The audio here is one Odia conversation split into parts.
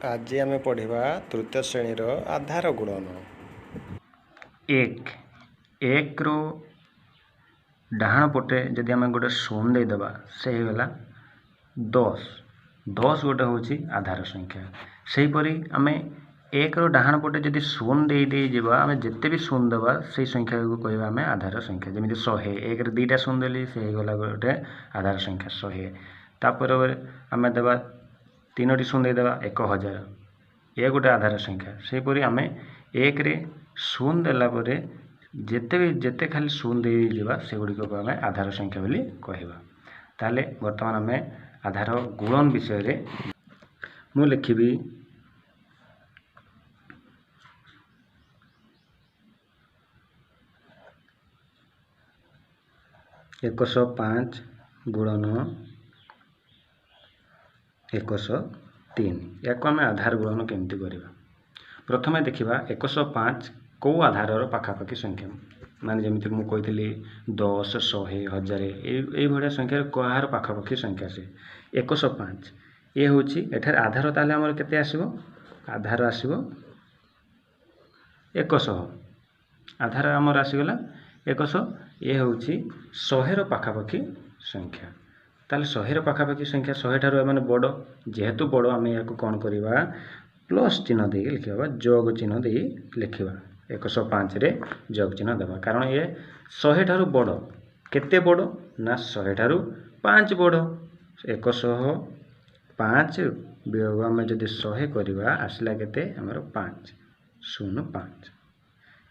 ଆଜି ଆମେ ପଢ଼ିବା ତୃତୀୟ ଶ୍ରେଣୀର ଆଧାର ଗୁଣନ। ଏକ ଏକରୁ ଡାହାଣ ପଟେ ଯଦି ଆମେ ଗୋଟେ ଶୂନ ଦେଇଦେବା, ସେ ହେଇଗଲା 10। 10 ଗୋଟେ ହେଉଛି ଆଧାର ସଂଖ୍ୟା। ସେହିପରି ଆମେ ଏକର ଡାହାଣ ପଟେ ଯଦି ଶୂନ ଦେଇ ଦେଇଯିବା, ଆମେ ଯେତେ ବି ଶୂନ ଦେବା ସେଇ ସଂଖ୍ୟାକୁ କହିବା ଆମେ ଆଧାର ସଂଖ୍ୟା। ଯେମିତି 100, ଏକରେ 2ଟା ଶୂନ ଦେଲି, ସେ ହେଇଗଲା ଗୋଟେ ଆଧାର ସଂଖ୍ୟା 100। ତାପରେ ଆମେ ଦେବା 3ଟି ଶୂନ ଦେଇଦେବା, 1000, ଏ ଗୋଟେ ଆଧାର ସଂଖ୍ୟା। ସେହିପରି ଆମେ ଏକରେ ଶୂନ ଦେଲା ପରେ ଯେତେ ବି ଯେତେ ଖାଲି ଶୂନ ଦେଇଯିବା, ସେଗୁଡ଼ିକକୁ ଆମେ ଆଧାର ସଂଖ୍ୟା ବୋଲି କହିବା। ତାହେଲେ ବର୍ତ୍ତମାନ ଆମେ ଆଧାର ଗୁଣନ ବିଷୟରେ ମୁଁ ଲେଖିବି। 105 ଗୁଣନ 103, ୟାକୁ ଆମେ ଆଧାର ଗୁଣନ କେମିତି କରିବା? ପ୍ରଥମେ ଦେଖିବା 105 କେଉଁ ଆଧାରର ପାଖାପାଖି ସଂଖ୍ୟା। ମାନେ ଯେମିତି ମୁଁ କହିଥିଲି 10, 100, 1000, ଏଇଭଳିଆ ସଂଖ୍ୟାର କାହାର ପାଖାପାଖି ସଂଖ୍ୟା ସେ 105। ଏ ହେଉଛି ଏଠାରେ ଆଧାର। ତାହେଲେ ଆମର କେତେ ଆସିବ? ଆଧାର ଆସିବ 100। ଆଧାର ଆମର ଆସିଗଲା 100। ଏ ହେଉଛି 100ର ପାଖାପାଖି ସଂଖ୍ୟା। ତାହେଲେ 100ର ପାଖାପାଖି ସଂଖ୍ୟା, 100 ଠାରୁ ଏମାନେ ବଡ଼। ଯେହେତୁ ବଡ଼, ଆମେ ଏହାକୁ କ'ଣ କରିବା? ପ୍ଲସ୍ ଚିହ୍ନ ଦେଇକି ଲେଖିବା ବା ଯୋଗ ଚିହ୍ନ ଦେଇ ଲେଖିବା। 105ରେ ଯୋଗ ଚିହ୍ନ ଦେବା, କାରଣ ଇଏ 100 ଠାରୁ ବଡ଼। କେତେ ବଡ଼ ନା 100 ଠାରୁ 5 ବଡ଼। 105 ବିୟୋଗ ଆମେ ଯଦି 100 କରିବା, ଆସିଲା କେତେ ଆମର? 5, 0 5,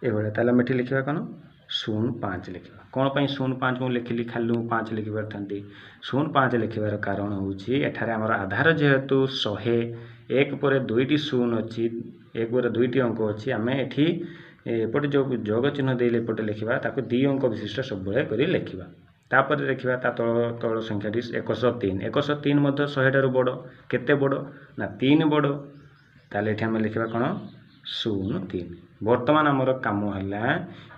ଏଇଭଳିଆ। ତାହେଲେ ଆମେ ଏଠି ଲେଖିବା କ'ଣ? 0 5 ଲେଖିବା। କ'ଣ ପାଇଁ 0 5 ମୁଁ ଲେଖିଲି? ଖାଲି ମୁଁ 5 ଲେଖିପାରିଥାନ୍ତି। 0 5 ଲେଖିବାର କାରଣ ହେଉଛି ଏଠାରେ ଆମର ଆଧାର ଯେହେତୁ 100, ଏକ ପରେ 2ଟି ଶୂନ ଅଛି, ଏକ ପରେ 2ଟି ଅଙ୍କ ଅଛି, ଆମେ ଏଠି ଏପଟେ ଯେଉଁ ଯୋଗ ଚିହ୍ନ ଦେଇଲେ ଏପଟେ ଲେଖିବା, ତାକୁ 2 ଅଙ୍କ ବିଶିଷ୍ଟ ସବୁବେଳେ କରି ଲେଖିବା। ତାପରେ ଦେଖିବା ତା ତଳ ତଳ ସଂଖ୍ୟାଟି 103। 103 ମଧ୍ୟ 100 ଠାରୁ ବଡ଼। କେତେ ବଡ଼ ନା 3 ବଡ଼। ତାହେଲେ ଏଠି ଆମେ ଲେଖିବା କ'ଣ? 0 3। ବର୍ତ୍ତମାନ ଆମର କାମ ହେଲା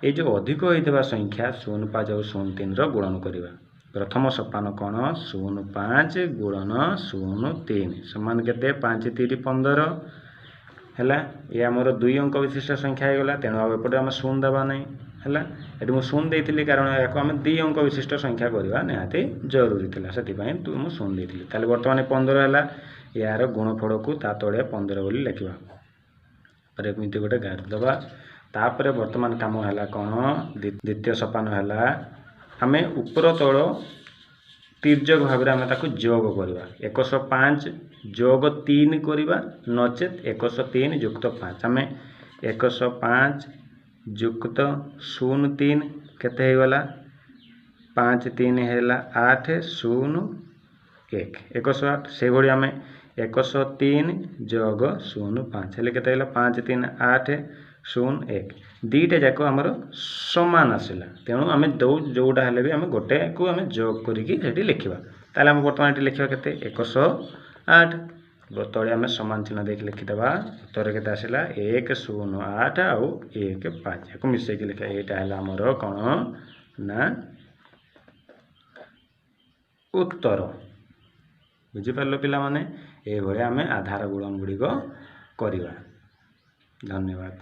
ଏଇ ଯେଉଁ ଅଧିକ ହୋଇଥିବା ସଂଖ୍ୟା 0 5 ଆଉ 0 3ର ଗୁଣନ କରିବା। ପ୍ରଥମ ସୋପାନ କ'ଣ? 0 5 ଗୁଣନ 0 3 ସମାନ କେତେ? 5 3 15 ହେଲା। ଏ ଆମର 2 ଅଙ୍କ ବିଶିଷ୍ଟ ସଂଖ୍ୟା ହେଇଗଲା, ତେଣୁ ଆଉ ଏପଟେ ଆମେ ଶୂନ ଦେବା ନାହିଁ। ହେଲା, ଏଠି ମୁଁ ଶୂନ ଦେଇଥିଲି କାରଣ ଏହାକୁ ଆମେ 2 ଅଙ୍କ ବିଶିଷ୍ଟ ସଂଖ୍ୟା କରିବା ନିହାତି ଜରୁରୀ ଥିଲା, ସେଥିପାଇଁ ମୁଁ ଶୂନ ଦେଇଥିଲି। ତାହେଲେ ବର୍ତ୍ତମାନ 15 ହେଲା, ଏହାର ଗୁଣଫଳକୁ ତା ତଳେ 15 ବୋଲି ଲେଖିବା। ତାପରେ ଏମିତି ଗୋଟେ ଗାର ଦେବା। ତାପରେ ବର୍ତ୍ତମାନ କାମ ହେଲା କ'ଣ? ଦ୍ୱିତୀୟ ସୋପାନ ହେଲା ଆମେ ଉପର ତଳ ତିର୍ଯ୍ୟକ ଭାବରେ ଆମେ ତାକୁ ଯୋଗ କରିବା। 105 ଯୋଗ 3 କରିବା, ନଚେତ୍ 103 ଯୁକ୍ତ 5। ଆମେ 105 ଯୁକ୍ତ 0 3 କେତେ ହେଇଗଲା? 5 3 ହେଲା 8, 0 1, 108। ସେହିଭଳି ଆମେ 103 ଯୋଗ 0 5 ହେଲେ କେତେ ହେଲା? 5 3 8, 0 1। 2ଟା ଯାକ ଆମର ସମାନ ଆସିଲା, ତେଣୁ ଆମେ ଯେଉଁଟା ହେଲେ ବି ଆମେ ଗୋଟେକୁ ଆମେ ଯୋଗ କରିକି ସେଠି ଲେଖିବା। ତାହେଲେ ଆମେ ବର୍ତ୍ତମାନ ଏଠି ଲେଖିବା କେତେ? 108। ତଳେ ଆମେ ସମାନ ଚିହ୍ନ ଦେଇକି ଲେଖିଦେବା। ଉତ୍ତର କେତେ ଆସିଲା? 1 0 8 ଆଉ 1 5, ୟାକୁ ମିଶେଇକି ଲେଖିବା। ଏଇଟା ହେଲା ଆମର କ'ଣ ନା ଉତ୍ତର। ବୁଝିପାରିଲ ପିଲାମାନେ? ଏଇଭଳିଆ ଆମେ ଆଧାର ଗୁଣନ ଗୁଡ଼ିକ କରିବା। ଧନ୍ୟବାଦ।